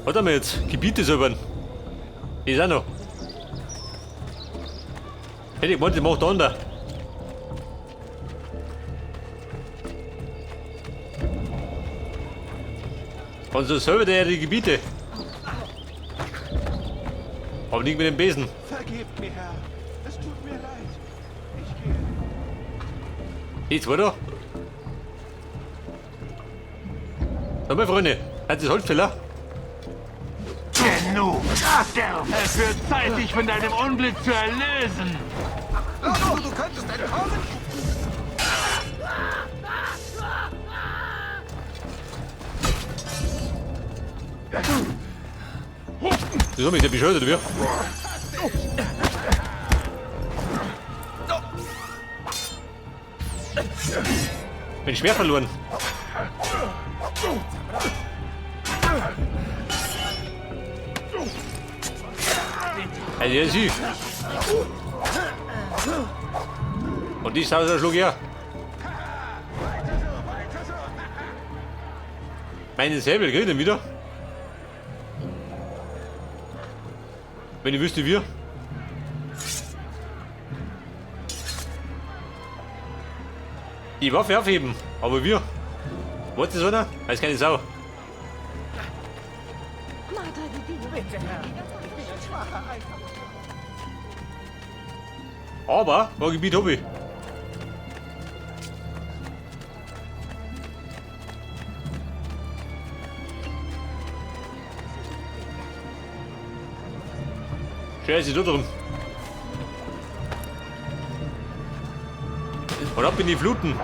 Was haben wir jetzt? Gebiete säubern. Ist auch noch. Hätte ich gemeint, ich mach da unter. Und so säubert er ja die Gebiete. Aber nicht mit dem Besen. Vergebt mir, Herr. Es tut mir leid. Ich gehe. Jetzt weiter. So, meine Freunde, hat das Holzfäller? Genug! Es wird Zeit, dich von deinem Unglück zu erlösen! Glaubst du, du könntest entkommen? Das hat mich der bescheuert, oder wie? Bin schwer verloren. Also, ja, sie. Und die Sau schlug her. Meine Säbel, krieg ich den wieder? Wenn ich wüsste, wie. Die Waffe aufheben, aber wir. Was ist einer? Weiß keine Sau. Aber, wo Gebiet hab ich? Scheiße, da drum. Und ab in die Fluten.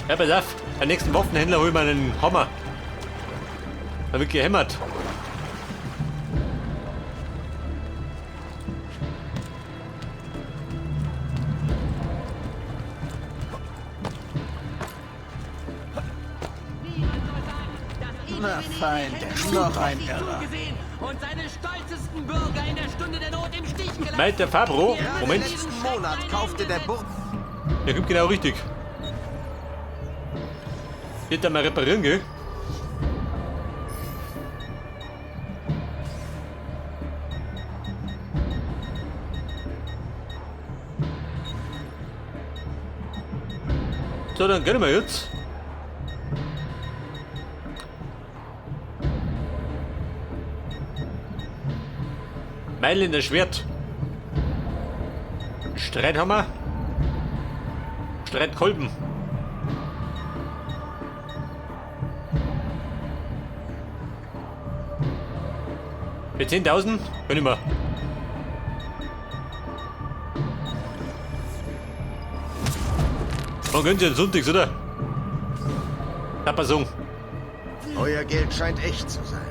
Ja, pass auf. Beim nächsten Waffenhändler hol ich mir einen Hammer. Da wird gehämmert. Na fein, noch ein Irrer. Und seine stolzesten Bürger in der Stunde der Not im Stich gelassen. Meint der Fabro? Moment. Im letzten Monat kaufte der Burg. Der kommt genau richtig. Wird da mal reparieren, gell? So, dann gehen wir jetzt. Mailänder Schwert. Streithammer. Streitkolben. Für 10.000 können wir. Wann gönnt ihr denn sonntags, oder? Tapasung. Euer Geld scheint echt zu sein.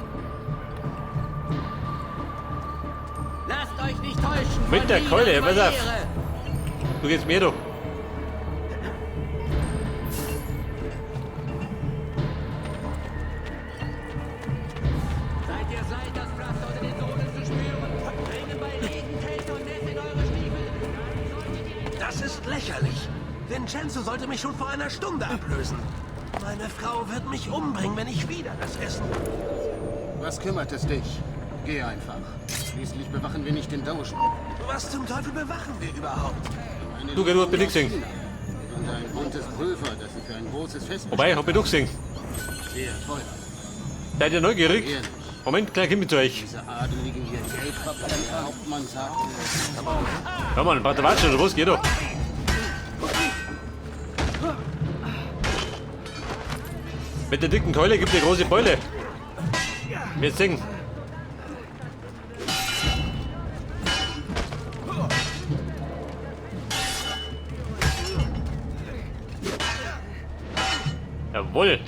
Lasst euch nicht täuschen. Mit von der Keule, Liedern pass von auf. Ehre. Du geht's mir doch. Seid ihr seid, das Pflaster unter den Sohlen zu spüren? Dringen bei Regen, Kälte und Nässe in eure Stiefel. Dann solltet ihr Das ist lächerlich. Vincenzo sollte mich schon vor einer Stunde ablösen. Meine Frau wird mich umbringen, wenn ich wieder das Essen. Was kümmert es dich? Geh einfach. Schließlich bewachen wir nicht den Dogen. Was zum Teufel bewachen wir überhaupt? Eine Du, gell, du hast mich nicht gesehen. Und ein buntes Pulver, das sie für ein großes Fest Wobei, hab ich doch gesehen. Sehr teuer. Seid ihr neugierig? Ehrlich. Moment, gleich komm ich zu euch. Diese Adeligen hier Geld verbrennen. Der Hauptmann sagte, Ja, Mann, Patawatsch oder was? Geht doch. Mit der dicken Keule gibt eine große Beule. Wir singen. Jawohl.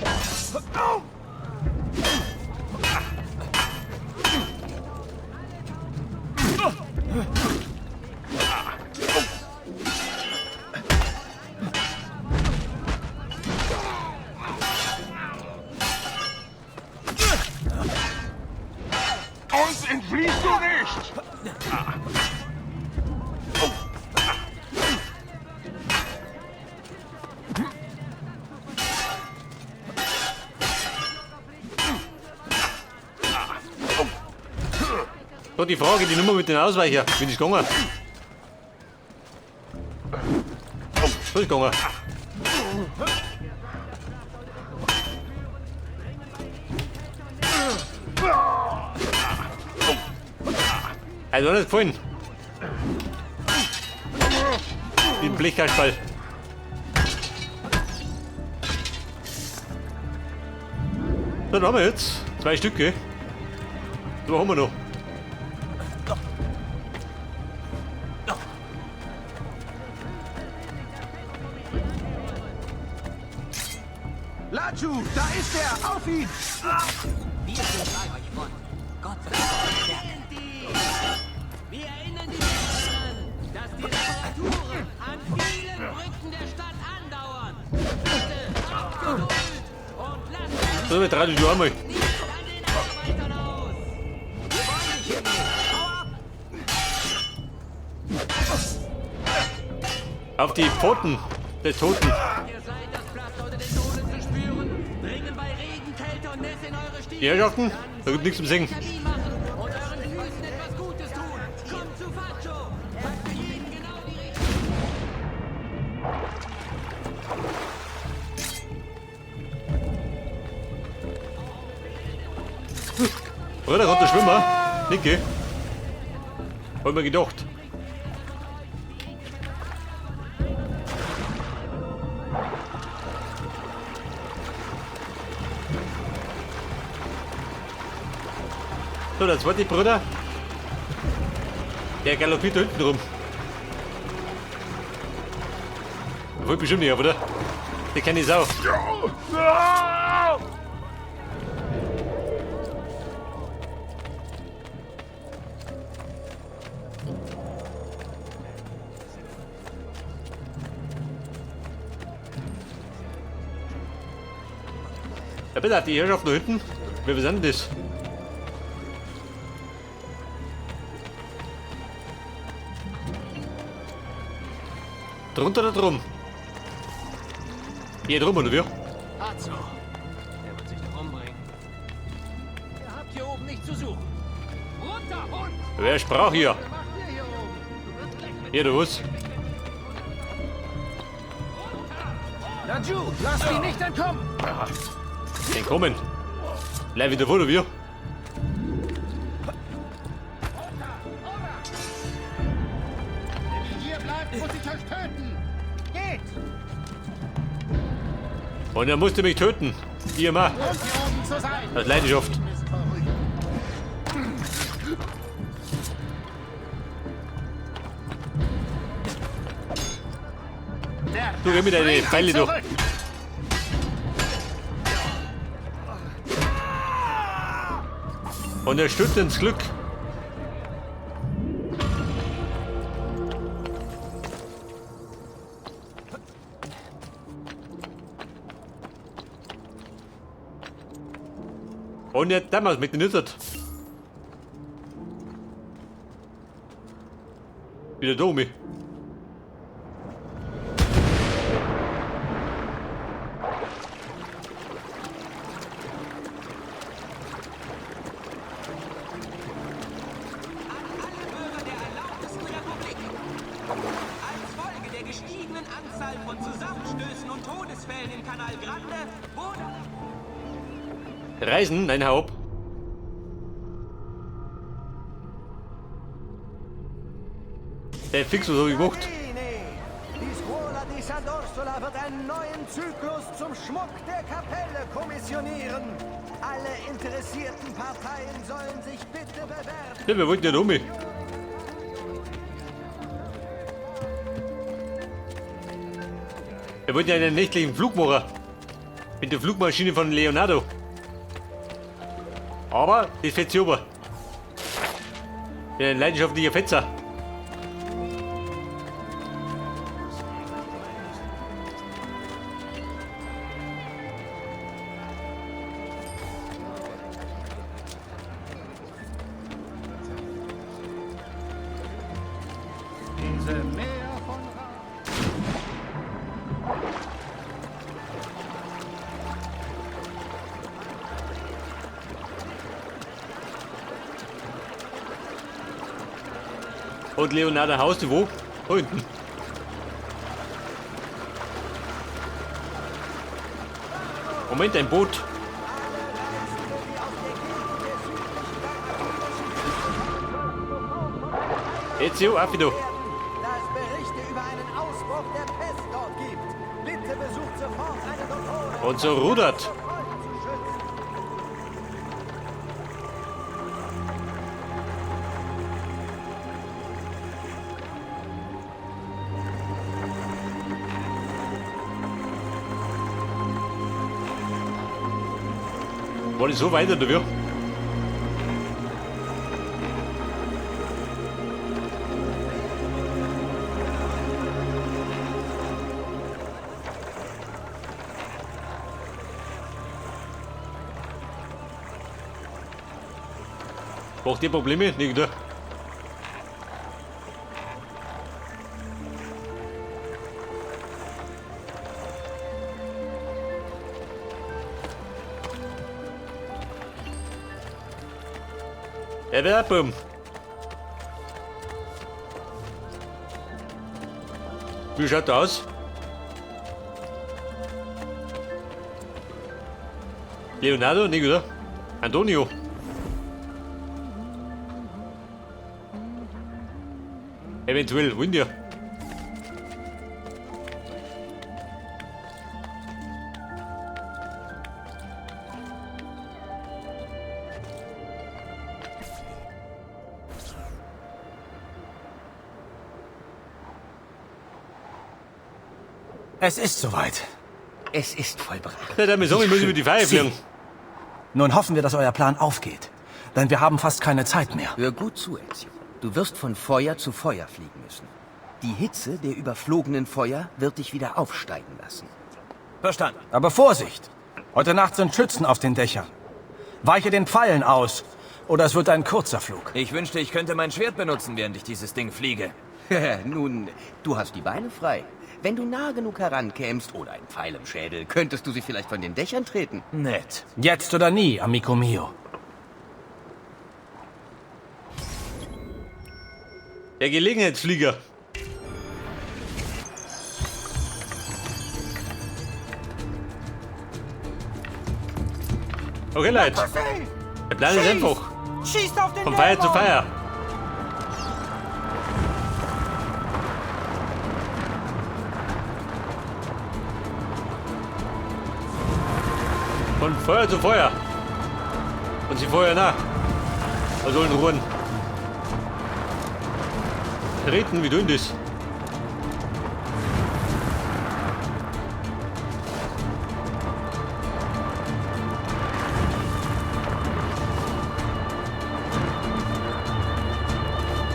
Uns entfliehst du nicht! So, die Frage, die Nummer mit den Ausweicher. Wie ist gegangen? So ist gegangen. Also nicht gefallen. Den Blechkasperl. So, dann haben wir jetzt 2 Stücke. So haben wir noch. Laju, da ist er! Auf ihn! Wir sind bei euch, Freund. Gott sei Dank. Wir erinnern die Menschen daran, dass die Reparaturen an vielen Brücken der Stadt andauern. Bitte habt Geduld und lasst So, wir drehen die einmal. nicht an den Arbeitern aus. Wir wollen dich hier nicht. Hau ab! Auf die Pfoten des Toten. Ihr seid das Pflaster unter den Sohlen zu spüren. Dringen bei Regen, Kälte und Nässe in eure Stiefel. Die Herrschaften, da gibt nichts zum Singen. Termin machen und euren Füßen etwas Gutes tun. Kommt zu Faccio. Hat für jeden genau die richtige. Oder kommt der Schwimmer? Nicke. Hab ich mir gedacht. So, der zweite Bruder, der galoppiert da hinten rum. Der wollte bestimmt nicht, oder? Der kennt die Sau. Ja, bitte, die Herrschaft da hinten. Wer sind denn das? Drunter oder drum? Hier drum, oder wie? Azzo. Der wird sich doch umbringen. Ihr habt hier oben nichts zu suchen. Runter, Hund! Wer sprach hier? Was macht ihr hier oben? Du wirst gleich mit Hier, du was? Laju, lass ihn nicht entkommen! Entkommen? Bleib wieder vor, oder wie? Wenn ihr hier bleibt, muss ich euch töten! Geht! Und er musste mich töten. Ihr mal. Und hier oben zu sein! Aus Leidenschaft. Du, geh mit deinen Pfeile, du. Und er stürzt ins Glück. Und er damals mit den Nüssert. Wieder Domi. Als Folge der gestiegenen Anzahl von Zusammenstößen und Todesfällen im Canal Grande wurde... Reisen? Nein, hau ab. Der Fix, was hab ich gemacht? Die Scuola di Sant'Orsola wird einen neuen Zyklus zum Schmuck der Kapelle kommissionieren. Alle interessierten Parteien sollen sich bitte bewerben. Ja, wir wollten ja um. Wir wollten ja einen nächtlichen Flug machen. Mit der Flugmaschine von Leonardo. Aber das fetzt sich über. Ich bin ein leidenschaftlicher Fetzer. Diese Meer von Ra. Und Leonardo Haus, die wo? Da hinten. Moment, ein Boot. Ezio, Affido. Dass es Berichte über einen Ausbruch der Pest dort gibt. Bitte besucht sofort einen Doktor. Und so rudert. War das so weit oder wie? Macht ihr Probleme? Nicht, oder? Ja, der Boom. Wie schaut das aus? Leonardo, nicht, oder? Antonio. Eventuell, wollen die. Es ist soweit. Es ist vollbracht. Ja, der mir sagen, ich muss über die Feier Sie. fliegen. Nun hoffen wir, dass euer Plan aufgeht. Denn wir haben fast keine Zeit mehr. Hör gut zu, Ezio. Du wirst von Feuer zu Feuer fliegen müssen. Die Hitze der überflogenen Feuer wird dich wieder aufsteigen lassen. Verstanden. Aber Vorsicht! Heute Nacht sind Schützen auf den Dächern. Weiche den Pfeilen aus, oder es wird ein kurzer Flug. Ich wünschte, ich könnte mein Schwert benutzen, während ich dieses Ding fliege. Nun, du hast die Beine frei. Wenn du nah genug herankämst oder ein Pfeil im Schädel, könntest du sie vielleicht von den Dächern treten. Nett. Jetzt oder nie, amico mio. Der Gelegenheitsflieger. Okay, Leute. Der Plan ist einfach. Schießt auf den Von Feier zu Dämon! Feier. Von Feuer zu Feuer. Und sie feuern nach. Was sollen ruhen? Treten, wie dünn das?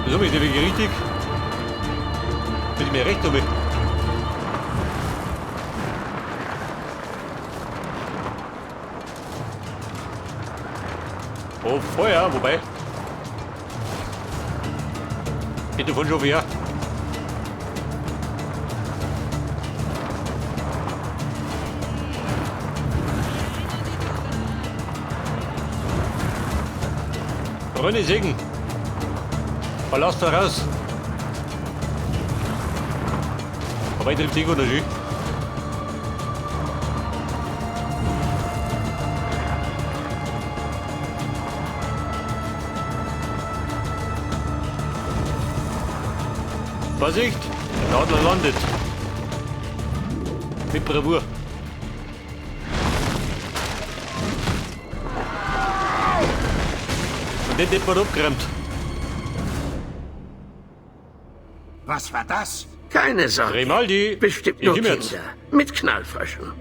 So bin ich der Weg richtig? Bin ich mir recht, ob ich? Oh, Feuer, wobei. Geht davon schon wieder. René Segen. Verlass da raus. Aber ich trifft die oder schön. Vorsicht, der Adler landet. Mit Bravour. Und den hat man abgeräumt. Was war das? Keine Sorge. Grimaldi. Bestimmt Ich nur komm jetzt. Kinder. Mit Knallfröschen.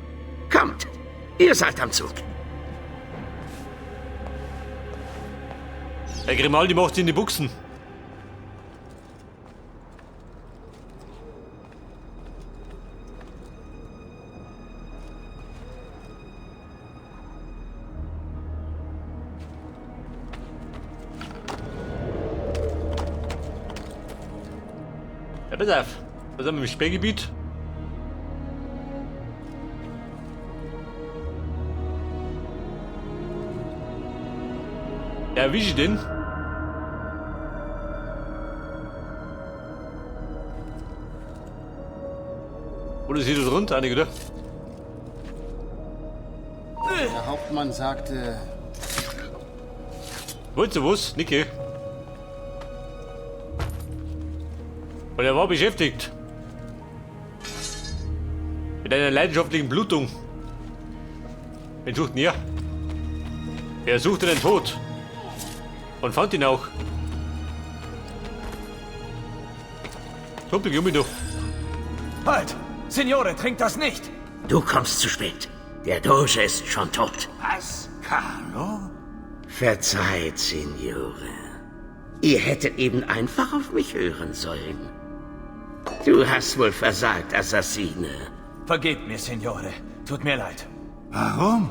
Kommt, ihr seid am Zug. Der Grimaldi macht in die Buchsen. Ja, pass auf. Was haben wir im Sperrgebiet? Ja, erwische ich den? Oder ist hier das runter, Annik, oder? Der Hauptmann sagte... Wollt ihr was, Niki? Und er war beschäftigt. Mit einer leidenschaftlichen Blutung. Wen sucht denn er? Er suchte den Tod. Und fand ihn auch. Kumpel, geh um doch. Halt! Signore, trink das nicht! Du kommst zu spät. Der Doge ist schon tot. Was? Carlo? Verzeiht, Signore. Ihr hättet eben einfach auf mich hören sollen. Du hast wohl versagt, Assassine. Vergebt mir, Signore. Tut mir leid. Warum?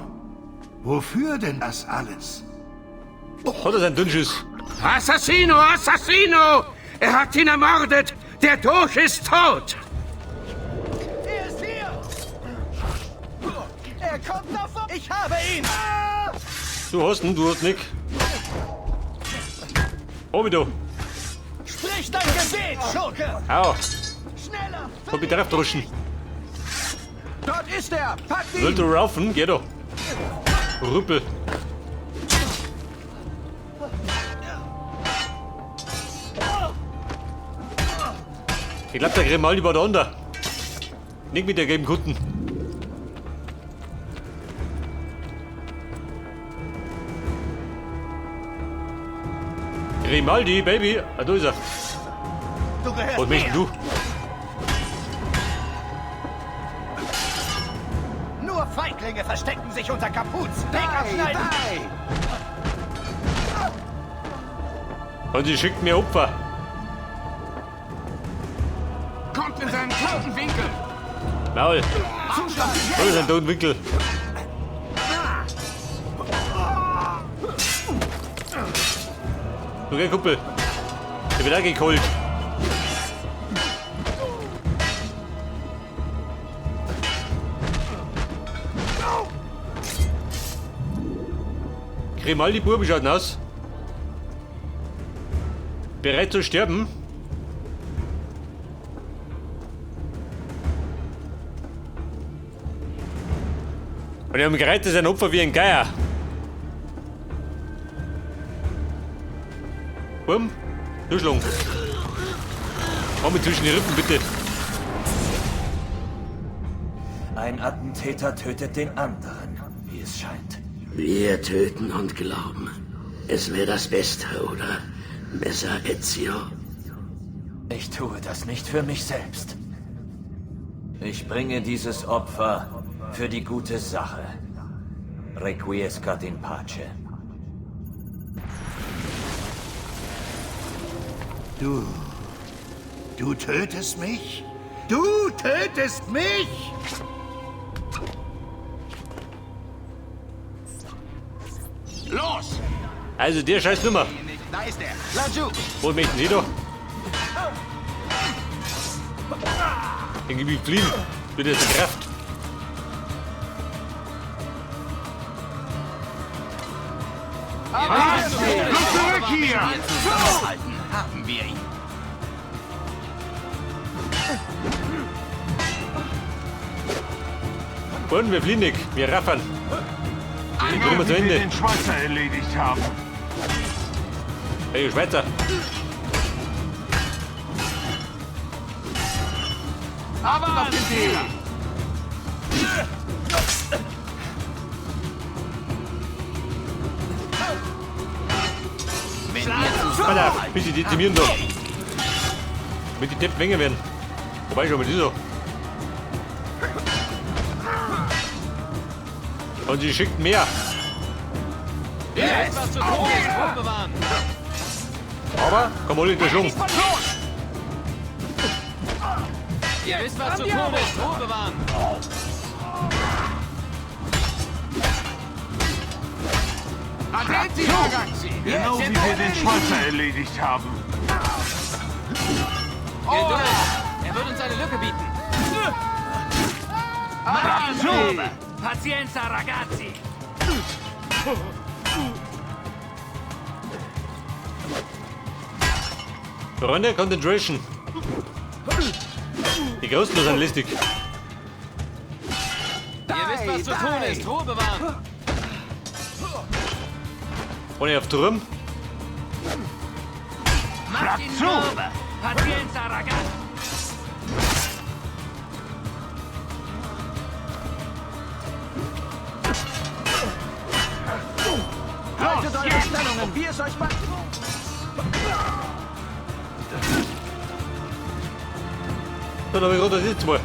Wofür denn das alles? Hat er seinen Dünnschiss? Assassino, Assassino! Er hat ihn ermordet! Der Doge ist tot! Er ist hier! Er kommt davon! Ich habe ihn! Du hast ihn, du hast Nick. Oh, du. Sprich dein Gebet, Schurke! Au. Schneller! Komm, bitte draufdruschen. Dort ist er! Pack ihn! Will du raufen? Geh doch. Rüppel. Ich glaub, der Grimaldi war da unter. Nicht mit der gelben Kutten. Grimaldi, Baby. Ah, da ist er. Du gehörst Was möchtest mir. du? Nur Feiglinge verstecken sich unter Kapuzen. Weg abschneiden! Und sie schickt mir Opfer. Kommt in seinen toten Winkel! Maul. Da ist ein toten Winkel. Du, gell, Kumpel. Der wird auch geholt. Grimaldi Bub schaut aus. Bereit zu sterben. Und er umgreift sein Opfer wie ein Geier. Bumm. Zuschlagen. Hau mir zwischen die Rippen, bitte. Ein Attentäter tötet den anderen, wie es scheint. Wir töten und glauben. Es wäre das Beste, oder? Messer Ezio. Ich tue das nicht für mich selbst. Ich bringe dieses Opfer für die gute Sache. Requiescat in pace. Du. Du tötest mich? Du tötest mich? Los! Also der scheiß Nummer. Da ist er! Laju! Wo möchten Sie doch? Den gib ich fliehen. Bitte ist die Kraft. Los zurück hier! Zusammenhalten, haben wir ihn. Und wir fliehen nicht. Wir raffern. Die Nummer zu Wie wir Ende. den Schweizer erledigt haben. Hey, Schweizer. Avanti! Pass auf, bisschen dezimieren doch. Damit die Deppen weniger werden. Wobei schon mit dieser. Und sie schickt mehr. Jetzt! Was zu tun ist, Ruhe bewahren! Aber komm hol ihn der Schwung. Ihr wisst, was zu tun ist, Ruhe bewahren! Attenti, ragazzi! Genau wie wir den Schweizer erledigt haben. Geduld! Er wird uns eine Lücke bieten! Zu! Pazienza, ragazzi! Freunde, Concentration. Die Großen sind listig. was zu tun ist. Ruhe bewahren. Ohne auf Turm. Macht ihn mürbe. Paciencia, ragazzi. Haltet eure Stellungen, wie es euch bei... So, dann runter jetzt mal.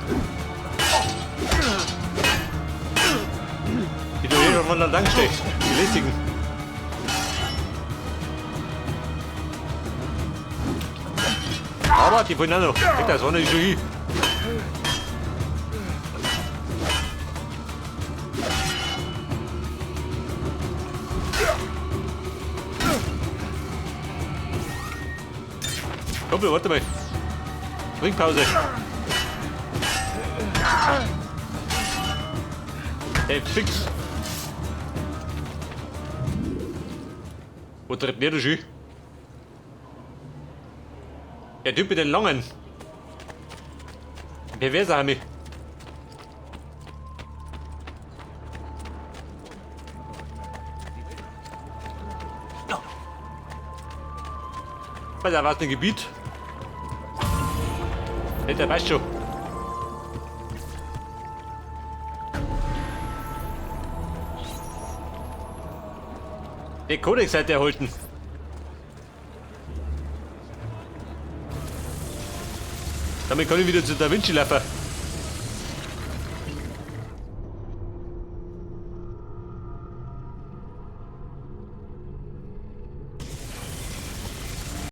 Die du hier schon von der Lang stehst. Die lästigen. Aber die wollen auch noch. Das war nicht schon hin. Komm, warte mal. Trinkpause. Hey, fix. Wo tritt der schon? Der Typ mit den Longen. Perverser Hami. Was, da war es ein Gebiet? Der weiß schon. Die Codex-Seite erhalten. Damit kann ich wieder zu Da Vinci laufen.